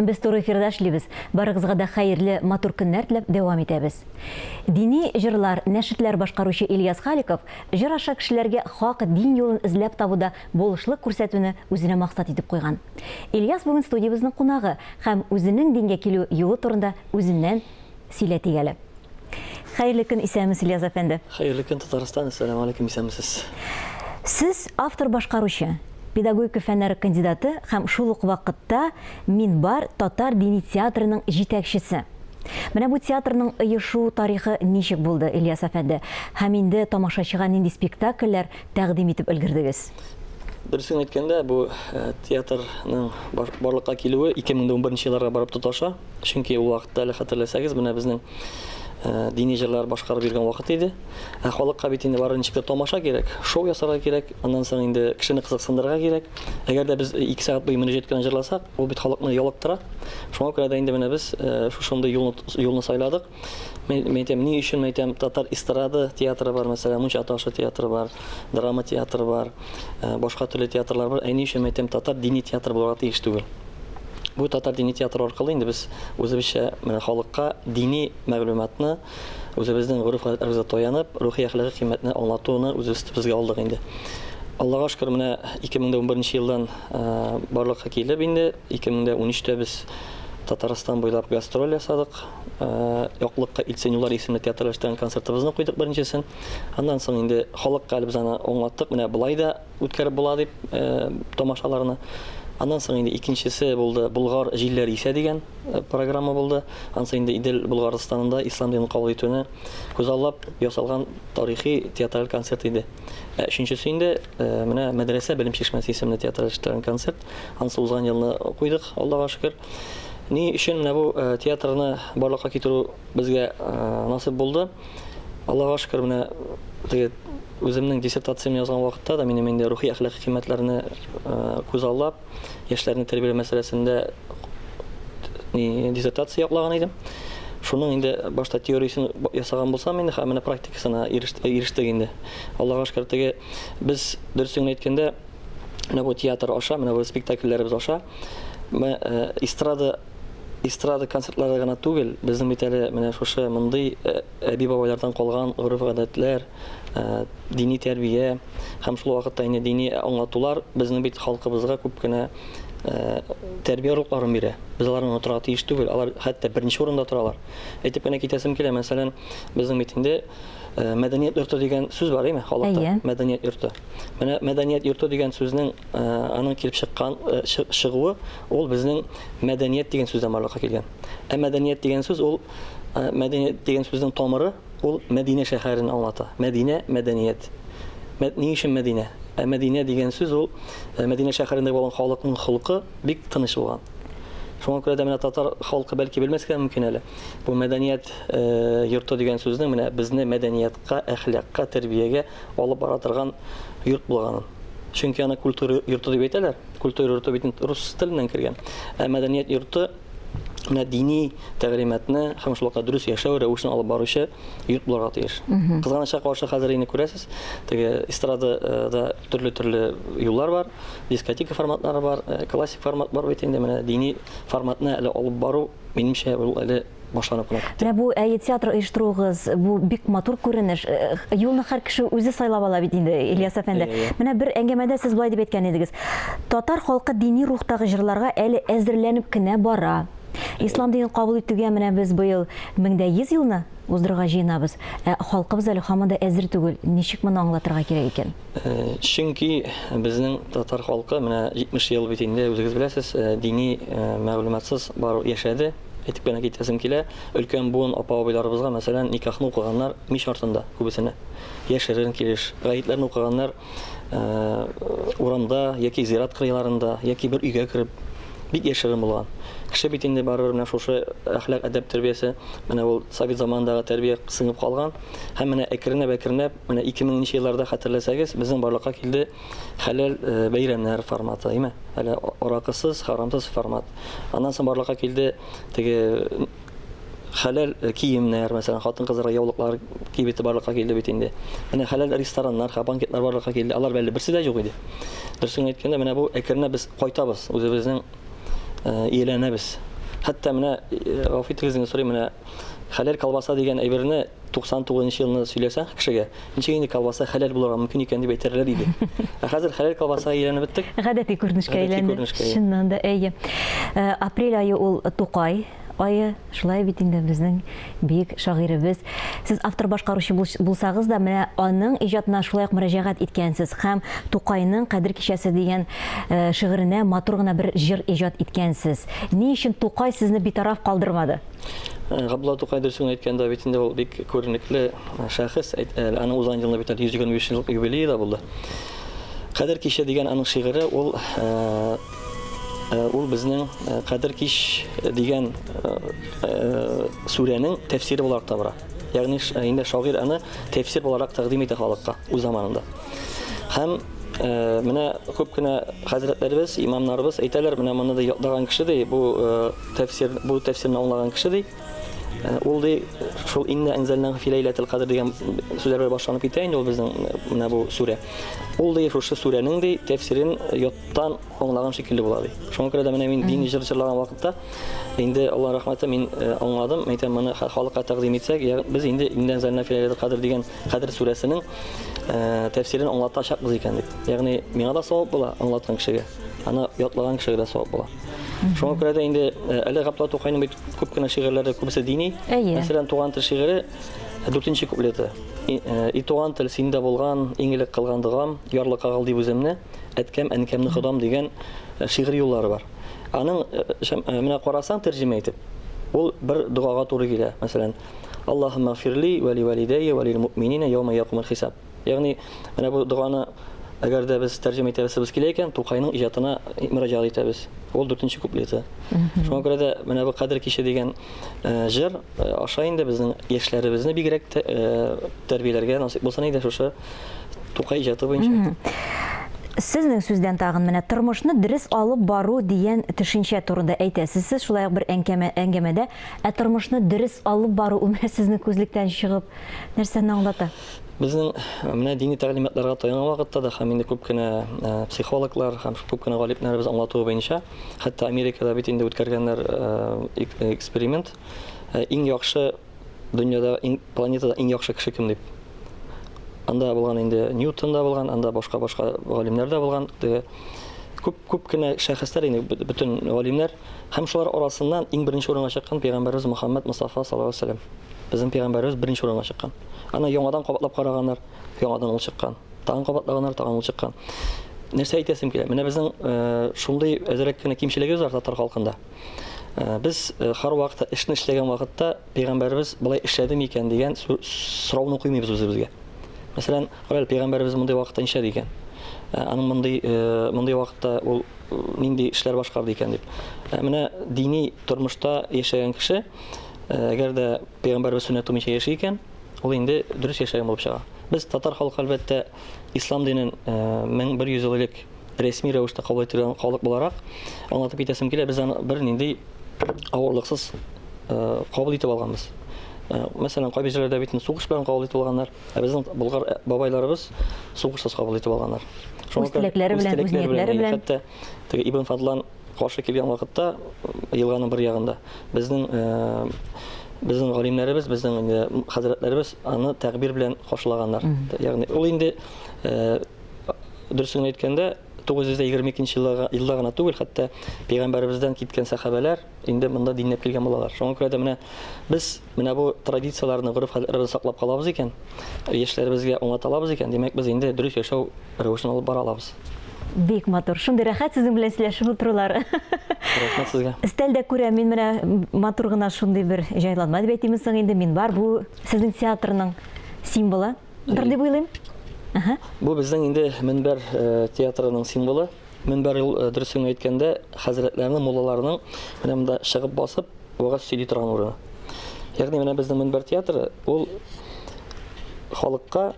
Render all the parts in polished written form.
Без туры эфирда эшлибез. Барыгызга да хәерле, матур көннәр теләп дәвам итәбез. Дини җырлар, нәшидләр башкаручы Ильяс Халиков җыр аша кешеләргә хак дин юлын эзләп табуда булышлык күрсәтүне үзенә максат итеп куйган. Ильяс бүген студиябезнең кунагы һәм үзенең дингә килү юлы турында үзеннән сөйләтик әле. Хәерле көн, исәнмесез, Ильяс әфәнде. Хәерле көн, Татарстан. Әссәламү алейкум, исәнмесез. Сез автор-башкаручы, педагогика фәннәре кандидаты һәм шул ук вакытта Минбар татар дини театрының җитәкчесе. Менә бу театрның оешу тарихы ничек булды, Ильяс әфәнде? Һәм инде тамашачыга нинди спектакльләр тәкъдим итеп өлгердегез? Дөресен әйткәндә, бу театрның барлыкка килүе 2011 елларга барып тоташа. Чөнки ул вакытта әле хәтерләсәгез, менә безнең э, дини җырлар башкарып йөргән вакыт иде. Ә халыкка бит инде бары ничек тә тамаша кирәк, шоу ясарга кирәк, аннан соң инде кешене кызыксындырырга кирәк. Әгәр дә без 2 сәгать буе мөнәҗәт кенә җырласак, ул бит халыкны ялыктыра. Шуңа күрә дә инде менә без э, шушындый юлны юлны сайладык. Мин, мин әйтәм, ни өчен мин әйтәм, татар эстрада театры бар, мәсәлән, Мунча ташы театры бар, драма театры бар, э, башка төрле театрлар бар. Ә ни өчен мин әйтәм, татар дини театры булырга тиеш түгел. Бу татар дини театры аркылы инде без үзебезчә менә халыкка дини мәгълүматны үзебезнең гореф-гадәтләребезгә таянып, рухи әхлакый кыйммәтне аңлатуны үз өстебезгә алдык инде. Аллага шөкер, менә 2011 елдан э, барлыкка килеп инде 2013-тә без Татарстан буйлап гастроль ясадык. Э, Яклыкка илтсен юллар исемле театрлаштырган концертыбызны куйдык беренчесен. Аннан соң инде халыкка әле без аны аңлаттык, менә болай да үткәреп була дип э, тамашаларны. Аннан соң инде икенчесе булды Болгар җилләре исә дигән э, программа булды. Ансы инде Идел Болгарстанында ислам динен кабул итүне күзаллап ясалган тарихи театраль концерт иде. Ә өченчесе инде э, менә Мәдрәсә белем чишмәсе исемле театраль концерт. Ансы узган елны куйдык, Аллага шөкер. Ни өчен менә бу театрны барлыкка китерү безгә насыйп булды? Аллага шөкер, менә теге үземнең диссертациямне язган вакытта да минем инде рухи әхлакый кыйммәтләрне күзаллап, яшьләрне тәрбияләү мәсьәләсендә диссертация яклаган идем. Шуның инде башта теориясен ясаган булсам инде, һәм менә практикасына ирештек инде. Аллага шөкер, теге без дөресен генә әйткәндә, менә бу театр аша, менә бу спектакльләребез аша, эстрада эстрада концертлары гына түгел, безнең бит әле менә шушы мондый әби-бабайлардан калган гореф-гадәтләр, дини тәрбия һәм шул вакытта инде дини аңлатулар безнең бит халкыбызга күп кенә тәрбия орлыкларын бирә. Без аларны онытырга тиеш түгел. Алар хәтта беренче урында торалар. Әйтеп кенә китәсем килә, мәсәлән, безнең бит инде мәдәният йорты дигән сүз бар, әйме, халыкта? Мәдәният йорты. Менә мәдәният йорты дигән сүзнең аның килеп чыккан чыгуы ул безнең мәдәният дигән сүздән барлыкка килгән. Ә мәдәният дигән сүз ул мәдәният дигән сүзнең тамыры ул Мәдинә шәһәрен аңлата. Мәдинә мәдәният. Ни өчен Мәдинә? Ә Мәдинә дигән сүз ул Мәдинә шәһәрендә булган халыкның холкы бик тыныч булган. Шуңа күрә дә менә татар халкы бәлки белмәскә мөмкин әле. Бу мәдәният йорты дигән сүзнең менә безне мәдәниятка, әхлакка, тәрбиягә алып бара торган йорт булганын. Чөнки аны культура йорты дип әйтәләр. Культура йорты бит рус теленнән кергән. Ә мәдәният йорты менә дини тәгълиматны һәм шул вакытта дөрес яшәү рәвешен алып баручы йорт булырга тиеш. Кызганычка каршы хәзер инде күрәсез, теге эстрадада төрле-төрле юллар бар, дискотека форматлары бар, э, классик формат бар бит инде менә дини форматны әле алып бару, минемчә, ул әле башланып кына китте. Менә бу әйе театр оештыруыгыз, бу бик матур күренеш. Э, юлны һәр кеше үзе сайлап ала бит инде, Ильяс әфәнде. Менә бер әңгәмәдә сез болай дип әйткән идегез. Татар халкы дини рухтагы җырларга әле әзерләнеп кенә бара. Ислам динен кабул итүгә менә без быел 1100 елны уздырырга җыенабыз. Ә халкыбыз әле һаман да әзер түгел. Ничек моны аңлатырга кирәк икән? Э, чөнки безнең татар халкы менә 70 ел бит инде үзегез беләсез, э, дини мәгълүматсыз бар яшәде. Әйтеп кенә китәсем килә, өлкән буын апа-абыйларыбызга, мәсәлән, никахны укыганнар мич артында күбесенә. Яшерен килеш. Гаетләрне укыганнар э, урамда яки зират кырыйларында, яки бер өйгә кереп бик яшерен булган. Кеше бит инде барыбер менә шушы әхлак, әдәп тәрбиясе, менә ул совет заманындагы тәрбия сеңеп калган. Һәм менә әкренләп-әкренләп, менә 2000 нче елларда хәтерләсәгез, безнең барлыкка килде хәләл э, бәйрәмнәр форматы, әйме? Әле аракысыз, харамсыз формат. Аннан соң барлыкка килде теге хәләл э, киемнәр, мәсәлән, хатын-кызларга яулыклар кибете барлыкка килде бит инде. Менә хәләл рестораннар, банкетлар барлыкка килде. Алар әле берсе дә юк иде. Дөресен әйткәндә, менә бу әкренләп без кайтабыз, үзебезнең э, ияләнәбез. Хәтта менә э, гафу итегез инде сорыйм, менә хәләл колбаса дигән әйберне 99 елны сөйләсәң кешегә, ничек инде колбаса хәләл булырга мөмкин икән дип әйтерләр иде. Ә хәзер хәләл колбасага әйләнеп беттек. Гадәти күренешкә әйләнде. Чыннан да, әйе. Э, апрель ае ул Тукай ае, шулай бит инде безнең бөек шагыйребез. Сез автор-башкаручы булсагыз да, менә аның иҗатына шулай ук мөрәҗәгать иткәнсез һәм Тукайның Кадер кичәсе дигән э, шигыренә матур гына бер җыр иҗат иткәнсез. Ни өчен Тукай сезне битараф калдырмады? Э, Габдулла Тукай дөресен әйткәндә бит инде ул бик күренекле э, шәхес. Аның узган елны бит әле 125 еллык юбилее да булды. Кадер киче дигән аның шигыре ул ул безнең Кадер кич дигән сүрәнең тәфсире буларак та бара. Ягъни инде шагыйрь аны тәфсир буларак тәкъдим итә халыкка үз заманында. Һәм менә күп кенә хәзрәтләребез, имамнарыбыз әйтәләр, менә моны да ятлаган кеше ди, бу тәфсир, бу тәфсирне аңлаган кеше ди. Ул ди, шул инна анзалнаху фи ләйләтил кадр дигән сүзләр белән башланып китә инде ул безнең менә бу сүрә. Ул ди шушы сүрәнең ди тәфсирен яттан аңлаган шикелле була ди. Шуңа күрә дә менә мин дини җыр җырлаган вакытта инде Алла рәхмәте мин аңладым, әйтәм моны халыкка тәкъдим итсәк, без инде инна анзалнаху фи ләйләтил кадр дигән Кадр сүрәсенең тәфсирен аңлатачакбыз икән дип. Ягъни миңа да савап була аңлаткан кешегә, аны ятлаган кешегә дә савап була. Шуңа күрә дә инде әле Габдулла Тукайның бит күп кенә шигырьләре күбесе дини. Мәсәлән, Туган тел шигыре дүртенче куплеты. И туган тел синдә булган, иң элек кылган догам, ярлыкагыл дип үземне, әткәм, әнкәмне ходам дигән шигырь юллары бар. Аның менә карасаң тәрҗемә итеп, ул бер догага туры килә. Мәсәлән, Аллаһумма фирли ва ли валидәйя ва лил муъминина яума якумул хисаб. Ягъни, менә бу доганы әгәр дә без тәрҗемә итәсебез килә икән, Тукайның иҗатына мөрәҗәгать итәбез. Ул дүртенче куплеты. Шуңа күрә дә менә бу Кадер киче дигән э, җыр э, аша инде безнең яшьләребезне бигрәк тә э, тәрбияләргә насыйп булсын иде шушы Тукай иҗаты буенча. Сезнең сүздән тагын менә тормышны дөрес алып бару дигән төшенчә турында әйтәсез. Сез шулай ук бер әңгәмә, әңгәмәдә, ә тормышны дөрес алып бару ул менә сезнең күзлектән чыгып нәрсәне аңлата? Безнең э, менә дини тәгълиматларга таянган вакытта да һәм инде күп кенә э, психологлар һәм күп кенә галимнәребез аңлатуы буенча, хәтта Америкада бит инде үткәргәннәр э, эксперимент, иң яхшы дөньяда, иң планетада иң яхшы кеше кем дип. Анда булган инде Ньютон да булган, анда башка-башка галимнәр дә булган. Күп күп кенә шәхесләр инде бөтен галимнәр һәм шулар арасыннан иң беренче урынга чыккан пәйгамбәребез Мөхәммәд Мустафа саллаллаһу алейһи ва сәлләм. Безнең пәйгамбәребез беренче урынга чыккан. Аны яңадан кабатлап караганнар, яңадан ул чыккан. Тагын кабатлаганнар, тагын ул чыккан. Нәрсә әйтәсем килә? Менә безнең э, шундый әзрәк кенә кимчелегебез бар татар халкында. Э, без э, һәрвакытта эшне эшләгән вакытта пәйгамбәребез болай эшләде микән дигән сорауны куймыйбыз үзебезгә. Мәсәлән, карале, пәйгамбәребез мондый вакытта нишләде икән? Аның мондый мондый вакытта ул нинди эшләр башкарды икән дип. Менә дини тормышта яшәгән кеше Әгәр дә пәйгамбәребез сөннәт тумыйча яши икән, ул инде дөрес яшәгән булып чыга. Без татар халкы әлбәттә ислам динен 1100 ел элек рәсми рәвештә кабул ителгән халык буларак аңлатып китәсем килә, без аны бернинди авырлыксыз кабул итеп алганбыз. Мәсәлән, кайбер җирләрдә бит сугыш белән кабул итеп алганнар, ә безнең болгар бабайларыбыз сугышсыз кабул итеп алганнар. Үз теләкләре белән, үз ниятләре белән. Хәтта теге Ибн Фадлан Каршы килгән вакытта елганың бер ягында безнең безнең галимнәребез, безнең инде хәзрәтләребез аны тәкбир белән каршылаганнар. Ягъни ул инде дөресен әйткәндә 922 елда, елда гына түгел, хәтта пәйгамбәребездән киткән сәхабәләр инде монда динләп килгән булалар. Шуңа күрә дә менә без менә бу традицияләрне, гореф-гадәтләребезне саклап калабыз икән, яшьләребезгә аңлата алабыз икән, димәк, без инде дөрес яшәү рәвешен алып бара алабыз. Бик матур. Шундый рәхәт сезнең белән сөйләшеп утырулар. Рәхмәт сезгә. Өстәлдә күрәм мин менә матур гына шундый бер җайланма дип әйтимме соң инде. Мин бар. Бу сезнең театрның символы дыр дип уйлыйм. Аһа. Бу безнең инде Мөнбәр э, театрының символы. Мөнбәр ул э, дөресен әйткәндә, хәзрәтләрнең, муллаларның менә монда чыгып басып, вәгазь сөйли торган урыны. Ягъни менә безнең Мөнбәр театры ул халыкка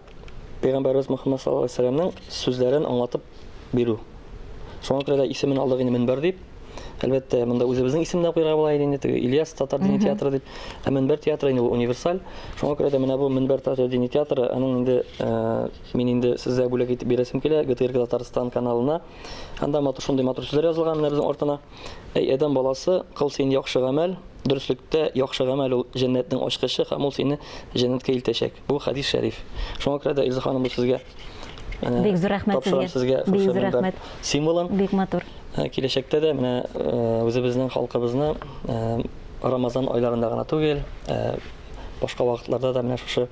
Пәйгамбәребез Мөхәммәд саллаллаһу алейһи вәсәлләмнең сүзләрен аңлатып бирү. Шуңа күрә дә исемен алдык инде мөнбәр дип. Әлбәттә, монда үзебезнең исем дә куярга була иде инде, теге Ильяс татар дини театры дип. Ә Мөнбәр театры инде ул универсаль. Шуңа күрә дә менә бу Мөнбәр татар дини театры, аның инде э, мин инде сезгә бүләк итеп бирәсем килә ГТРК Татарстан каналына. Анда матур шундый матур сүзләр язылган менә безнең артына. Әй адәм баласы, кыл син яхшы гамәл, дөреслектә яхшы гамәл ул җәннәтнең ачкычы һәм ул сине җәннәткә илтәчәк. Бу хәдис шәриф. Шуңа күрә дә Илза ханым бу сезгә Менә Бик зур рәхмәт тапшырам сезгә. сезгә Бик шушы зур мөнбәр рәхмәт. символын. Бик матур. Э, Киләчәктә дә менә э, үзебезнең халкыбызны э, Рамазан айларында гына түгел, э, башка вакытларда да менә шушы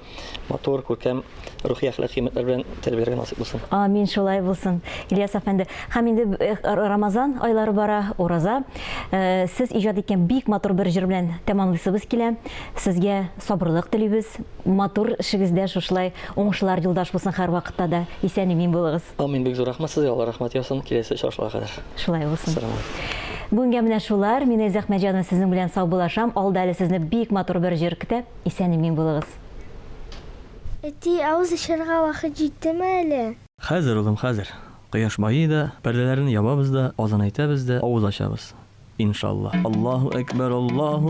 матур, күркәм рухи әхлак кыйммәтләр белән тәрбияләргә насыйп булсын. Амин, шулай булсын. Ильяс әфәнде. Һәм инде э, Рамазан айлары бара, ураза. Э, Сез иҗат иткән бик матур бер җыр белән тәмамлыйсыбыз килә. Сезгә сабырлык телибез. Матур эшегездә шушылай уңышлар юлдаш булсын һәрвакытта да. Исән-имин булыгыз. Амин, бик зур рәхмәт сезгә, Алла рәхмәт яусын. Киләсе очрашуларга кадәр. Шулай булсын. Ассаламу алейкум. Бүгенгә менә шулар. Мин Эльза Әхмәтҗанова сезнең белән саубуллашам. Алда әле сезне бик матур бер җыр көтә. Исән-имин булыгыз. Әти, авыз ачарга вакыт җиттеме әле? Хәзер, улым, хәзер. Кояш байый да, пәрдәләрне ябабыз да, азан әйтәбез дә, авыз ачабыз. Иншалла. Аллаһу әкбәр, Аллаһу.